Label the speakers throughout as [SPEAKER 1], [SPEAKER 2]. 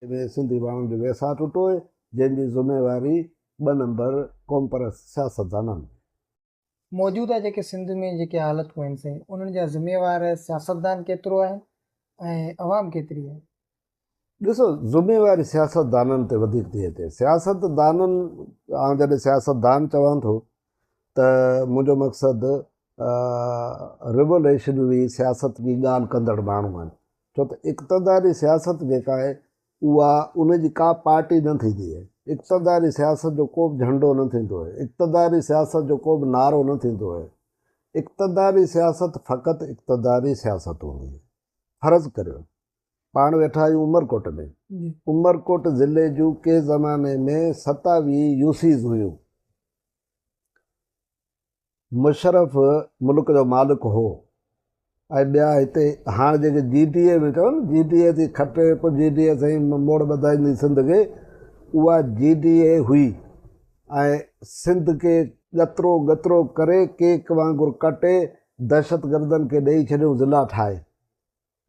[SPEAKER 1] ۾ سنڌي ماڻهن جو ويساهه ٽٽو آهي، جنهن جي ذميواري ٻه نمبر قومپرست سياستدانن.
[SPEAKER 2] موجوده جيڪي سنڌ ۾ جيڪي حالتون آهن سائين انهن جا ذميوار سياستدان ڪيترو آهن ۽ عوام ڪيتري آهي؟
[SPEAKER 1] ڏسو ذميواري سياستدانن تي وڌيڪ ٿي اچي. سياستدانن آئون جڏهن سياستدان چوان ٿو ته منهنجو مقصد ريوليشنري سياست جي ڳالهه ڪندڙ ماڻهو آهن. ڇو ته اقتداري سياست جيڪا آهي اها ان جي ڪا پارٽي نه ٿيندي آهي. اقتداري سياست جو ڪو به جهنڊو نه ٿيندو آهي. اقتداري سياست جو ڪو به نعرو نه ٿيندو آهي. اقتداري سياست فقط اقتداري سياست هوندي آهي. فرض ڪريو پاڻ ويٺا آهيون عمرڪوٽ ۾. عمرڪوٽ ضلعي جون ڪنهن زماني ۾ 27 يو سيز هيون. مشرف ملڪ جو مالڪ هو ۽ ٻيا هتي هاڻ جيڪي جي ڊي اي ۾ چون جي ڊي اي ٿي کٽي پوء جي ڊي اي سائين موڙ ٻڌائيندي سنڌ کي اها جي ڊي اي هئي ۽ سنڌ کي ڳترو ڳترو ڪري ڪيڪ وانگر ڪٽي دهشتگردن کي ڏئي ڇڏيون ضلع ٺاهي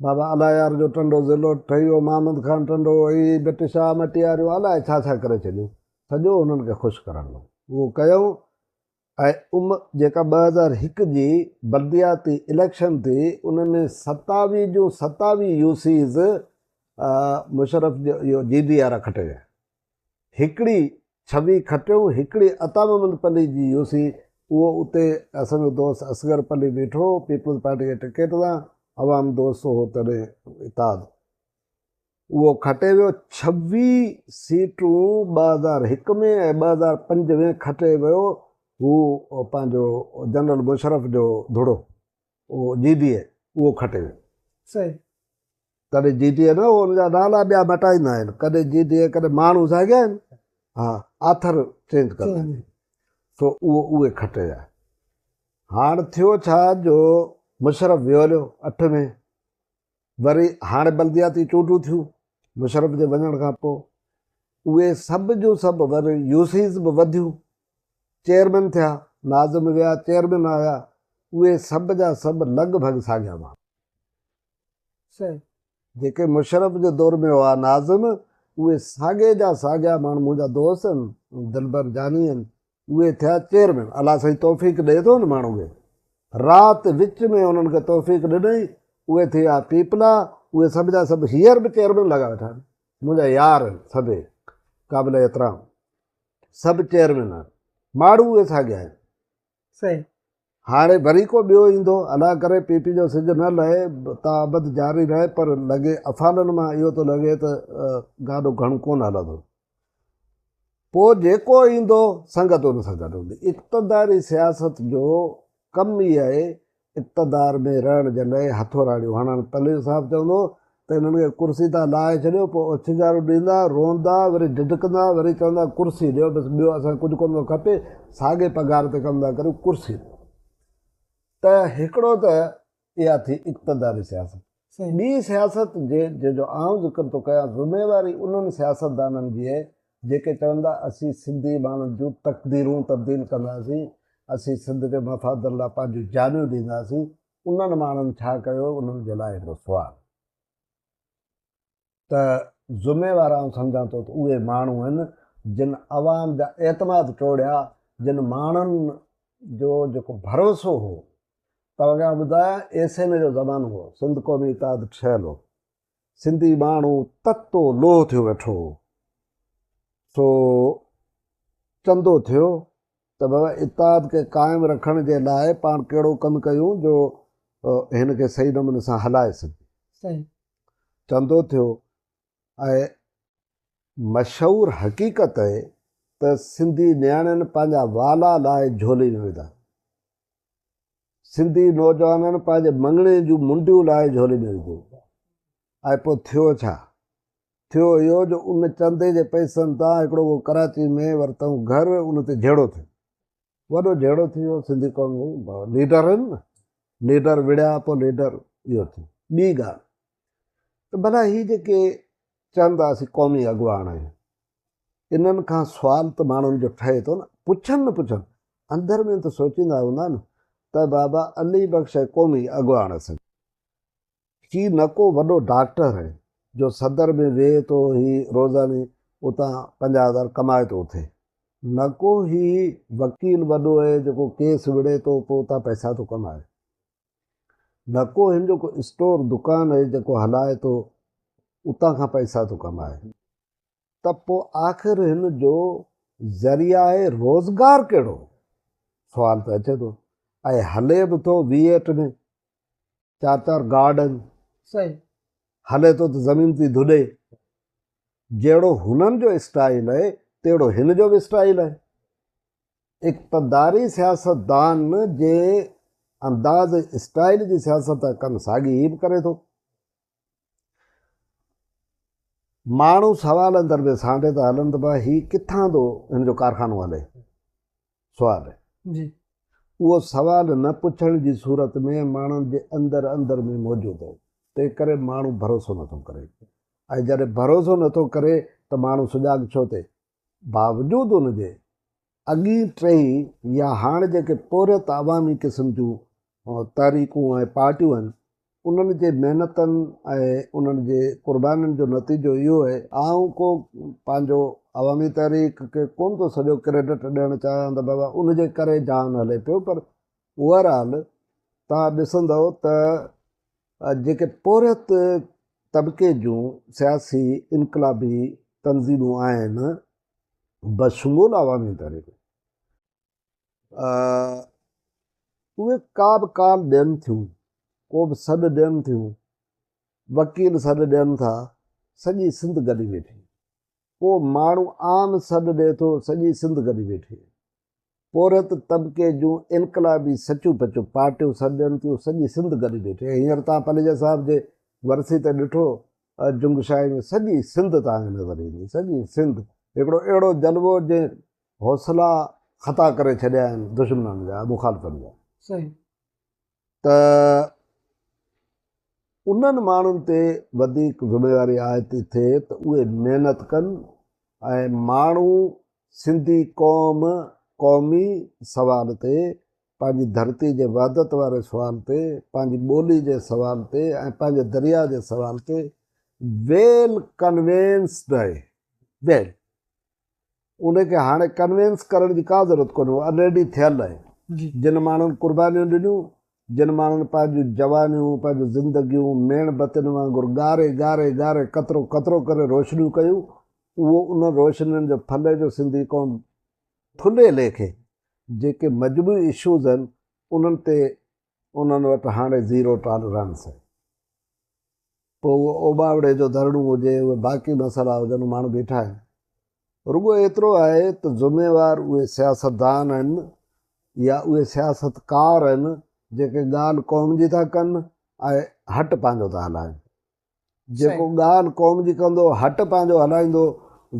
[SPEAKER 1] بابا الاء يار جو ٽنڊو ضلعو ٺهي ويو محمد خان ٽنڊو هي ڀٽ شاهه مٽياريون الاء ڇا ڇا ڪري ڇڏيون سڄو هنن کي خوش ڪرڻ لاء اهو ڪيائون ۽ ام جيڪا 2001 جي بلدياتي اليڪشن ٿي ان ۾ 27 جون 27 يو سيز مشرف جو اهو جي ڊي آر کٽي ويا هڪڙي ڇوي کٽيو هڪڙي عطا محمد پلي جي يو سي اهو اتي اسان جو دوست اصغر پلي بيٺو هو پيپلز پارٽي جي ٽڪيٽ تان عوام دوست هو تڏهن اتحاد اهو کٽي ويو ڇوي سيٽون 2001 ۾ ۽ 2005 ۾ کٽي ويو هو پنهنجو جنرل مشرف جو ڌڙو اهو جي ڊي اي اهو کٽي ويو.
[SPEAKER 2] صحيح.
[SPEAKER 1] ڪڏهن جي ڊي اي نه هو ان جا نالا ٻيا مٽائيندا آهن ڪڏهن جي ڊي اي ڪڏهن ماڻهو ساڳيا آهن ها آٿر چينج ڪندا آهن سو اهو اهي کٽي ويا هاڻ ٿيو ڇا جو مشرف ويو هليو اٺ ۾ وري هاڻ بلدياتي چونڊون ٿيون مشرف جي وڃڻ کان پوء اهي سڀ جون سڀ وري يو سيز به وڌيون چيئرمين ٿيا ناظم ويا چيئرمين آيا اهي سڀ جا سڀ لڳ ڀڳ ساڳيا ماڻهو جيڪي مشرف جي دور ۾ هئا ناظم اهي ساڳي جا ساڳيا ماڻهو منهنجا دوست آهن دلبر جاني آهن اهي ٿيا چيئرمين الله سائين توفيق ڏئي ٿو نه ماڻهو کي رات وچ ۾ انهن کي توفيق ڏنئي اهي ٿي ويا پيپلا اهي سڀ جا سڀ هينئر به چيئرمين لڳا ويٺا آهن منهنجا يار آهن سڀئي قابل احترام سڀ چيئرمين آهن ماڻهو اهي ساڳيا آهن
[SPEAKER 2] صحيح.
[SPEAKER 1] هاڻي وري ڪو ٻيو ايندو، الله ڪري پي پي جو سج نه لهي، تا ابد جاري رهي، پر لڳي افعالن مان اهو ٿو لڳي ته گاڏو گهڻو ڪونه هلندو. پوء جيڪو ايندو سنگت ان سان گڏ هوندي. اقتداري سياست جو ڪم ئي آهي اقتدار ۾ رهڻ جي لاء هٿوراڙيون هڻڻ. پليجو صاحب چوندو هو ته هنن کي ڪرسي تان لاهي ڇڏيو، پوء اوڇنگارون ڏيندا، روئندا، وري ڊڍڪندا، وري چوندا ڪرسي ڏيو، بس ٻيو اسان کي ڪجهه ڪونه ٿو کپي، ساڳي پگهار تي ڪم ٿا ڪريون، ڪرسي ڏيو. ته هڪڙو ته اها ٿي اقتداري سياست. ٻي سياست جنهن جو آئون ذڪر ٿو ڪيان، ذميواري انهن سياستدانن جي آهي، جيڪي چون ٿا اسين سنڌي ماڻهن جون تقديرون تبديل ڪنداسين، اسين سنڌ جي مفادن لاء پنهنجون جانيون ڏينداسين، انهن ماڻهن ڇا ڪيو انهن جي لاء هڪڙو سوال ته ذميوار آئون سمجهان ٿو ته اهي ماڻهو آهن جن عوام جا اعتماد ٽوڙيا، جن ماڻهن جو جيڪو ڀروسو هو، توهان کي آئون ٻڌايان ايس اين اي جو زمانو هو، سنڌ قومي اتحاد ٺهيل هو، سنڌي ماڻهو تتو لوهه ٿيو ويٺو هو، سو چندو ٿيو ته بابا اتحاد کي قائم رکڻ جي لاء پاڻ ڪهڙو ڪم ڪيون جو هن کي صحيح نموني سان هلائي سگهجي. چندو ٿيو ۽ مشهور حقيقت اهي ته سنڌي نياڻين پنهنجا والا لاهي جهولي ۾ وڌا. سنڌي نوجوانن پنهنجي مڱڻي جون منڊيون لاهي جهولي ۾ وڌيون. ۽ پوء ٿيو ڇا؟ ٿيو اهو جو ان چندي جي پئسن تان هڪڙو ڪو ڪراچي ۾ ورتائون گهر، ان تي جهيڙو ٿيو. وڏو جهيڙو ٿي ويو، سنڌي قوم جي ليڊر آهن نه، ليڊر وڙهيا پوء ليڊر اهو ٿيو. ٻي ڳالهه ته ڀلا هي جيڪي چون ٿا اسين قومي اڳواڻ آهيون، انهن کان سوال ته ماڻهن جو ٺهي ٿو نه، پڇن نه پڇن، اندر ۾ ته سوچيندا هوندا نه ته بابا علي بخش قومي اڳواڻ اسان جو. هي نه ڪو وڏو ڊاڪٽر آهي، جو صدر ۾ ويهي ٿو هي روزاني اتان 50,000 ڪمائي ٿو اٿي. نه ڪو هي وڪيل وڏو اهي جيڪو ڪيس وڙهي ٿو پوء اتان پئسا ٿو ڪمائي. نه ڪو هن جو ڪو اسٽور دڪان اهي جيڪو هلائي ٿو اتان کان پئسا ٿو ڪمائي. ته پوء آخر هن جو ذريعه روزگار ڪهڙو؟ سوال ته اچي ٿو. ۽ هلي به ٿو وي ايٽ ۾ چار چار گارڊ آهن.
[SPEAKER 2] صحيح.
[SPEAKER 1] هلي ٿو ته زمين ٿي ڌڏي. جهڙو هنن جو اسٽائيل آهي تهڙو هن جو به اسٽائيل آهي. اقتداري سياستدان جي انداز ۽ اسٽائيل جي سياست ٿا ڪن ساڳي هي به ڪري ٿو. ماڻهو سوال اندر ۾ سانڍي ٿا هلن ته ڀاء هي ڪٿان ٿو هن جو ڪارخانو هلي؟ سوال آهي.
[SPEAKER 2] جي.
[SPEAKER 1] اهو سوال نه پڇڻ جي صورت ۾ ماڻهن جي اندر اندر ۾ موجود آهي تنهن ڪري ماڻهو ڀروسو نٿو ڪري ۽ جڏهن ڀروسو نٿو ڪري ته ماڻهو سجاڳ ڇو ٿئي؟ باوجود ان جي اڳين ٽهي يا هاڻ جيڪي پورهيت عوامي قسم جون تحريڪون ۽ پارٽيون آهن انهن جي محنتن ۽ انهن جي قربانين جو نتيجو اهو آهي، آئون ڪو پنهنجو عوامي تحريڪ کي ڪونه ٿو سڄو ڪريڊٽ ڏيڻ چاهيان ته بابا ان جي ڪري جهان هلي پيو پر اوور آل توهان ڏسندؤ ته جيڪي پورهيت طبقي جون سياسي انقلابي تنظيمون آهن بشمول عوامي تحريڪ اهي ڪا به ڪال ڏين ٿيون، ڪو به سڏ ڏين ٿيون، وڪيل سڏ ڏين ٿا، سڄي سنڌ گڏي ويٺي. ڪو ماڻهو عام سڏ ڏئي ٿو، سڄي سنڌ گڏي ويٺي. پورهيت طبقي جون انقلابي سچيون پچيون پارٽيون سڏ ڏين ٿيون، سڄي سنڌ گڏي ويٺي. هينئر توهان پليجا صاحب جي ورسي تي ڏٺو، جنگشاهي ۾ سڄي سنڌ توهان کي نظر ايندي، سڄي سنڌ. هڪڙو اهڙو جلوو جنهن حوصلا خطا ڪري ڇڏيا آهن دشمنن جا مخالفن جا.
[SPEAKER 2] صحيح.
[SPEAKER 1] ته انهن ماڻهن تي وڌيڪ ذميواري عائد ٿي ٿئي ته اهي محنت ڪن ۽ ماڻهو سنڌي قوم قومي سوال تي پنهنجي ڌرتي جي وحدت واري سوال تي پنهنجي ٻولي جي سوال تي ۽ پنهنجي درياء جي سوال تي ويل ڪنوينسڊ آهي ويل ان کي هاڻي ڪنوينس ڪرڻ جي ڪا ضرورت ڪونهي، اهو الريڊي ٿيل آهي. جن ماڻهن قربانيون ڏنيون، جن ماڻهن پنهنجون جوانيون، پنهنجون زندگيون ميڻ بتين وانگر ڳاري ڳاري ڳاري قطرو قطرو ڪري روشنيون ڪيون، اهو انهن روشنين جو ڦل آهي جو سنڌي قوم ٿلهي ليکي جيڪي مجموعي اشوز آهن، انهن تي انهن وٽ هاڻي زيرو ٽالرنس آهي. پوء اهو اوٻاوڙي جو ڌرڻو هجي، اهي باقي مسئلا هجن، ماڻهو بيٺا آهن. رڳو ايترو آهي ته ذميوار اهي سياستدان آهن يا اهي سياستڪار آهن جيڪي ڳالهه قوم جي ٿا ڪن ۽ هٽ پنهنجو ٿا هلائن. جيڪو ڳالهه قوم جي ڪندو، هٽ پنهنجو هلائيندو،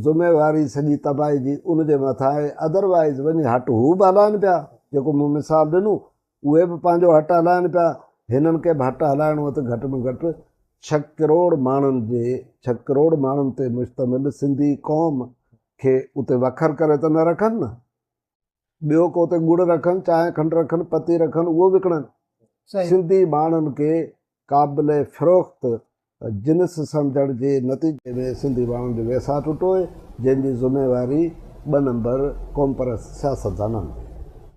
[SPEAKER 1] ذميواري سڄي تباهي جي ان جي مٿان آهي، ادروائيز وڃي هٽ هو به هلائن پيا، جيڪو مون مثال ڏنو، اهي به پنهنجو هٽ هلائن پيا، هنن کي به هٽ هلائڻو آهي ته گهٽ ۾ گهٽ ڇهه ڪروڙ ماڻهن جي ڇهه ڪروڙ ماڻهن تي مشتمل سنڌي قوم کي اتي وکر ڪري ته نه رکن نه. ٻيو ڪو اتي ڳڙ رکن، چانهه کنڊ رکن، پتي رکن، اهو وڪڻن. سنڌي ماڻهن کي قابل فروخت جنس سمجهڻ جي نتيجي ۾ سنڌي ماڻهن جو ويساهه ٽٽو آهي، جنهن جي ذميواري ٻه نمبر قومپرست سياستدانن تي.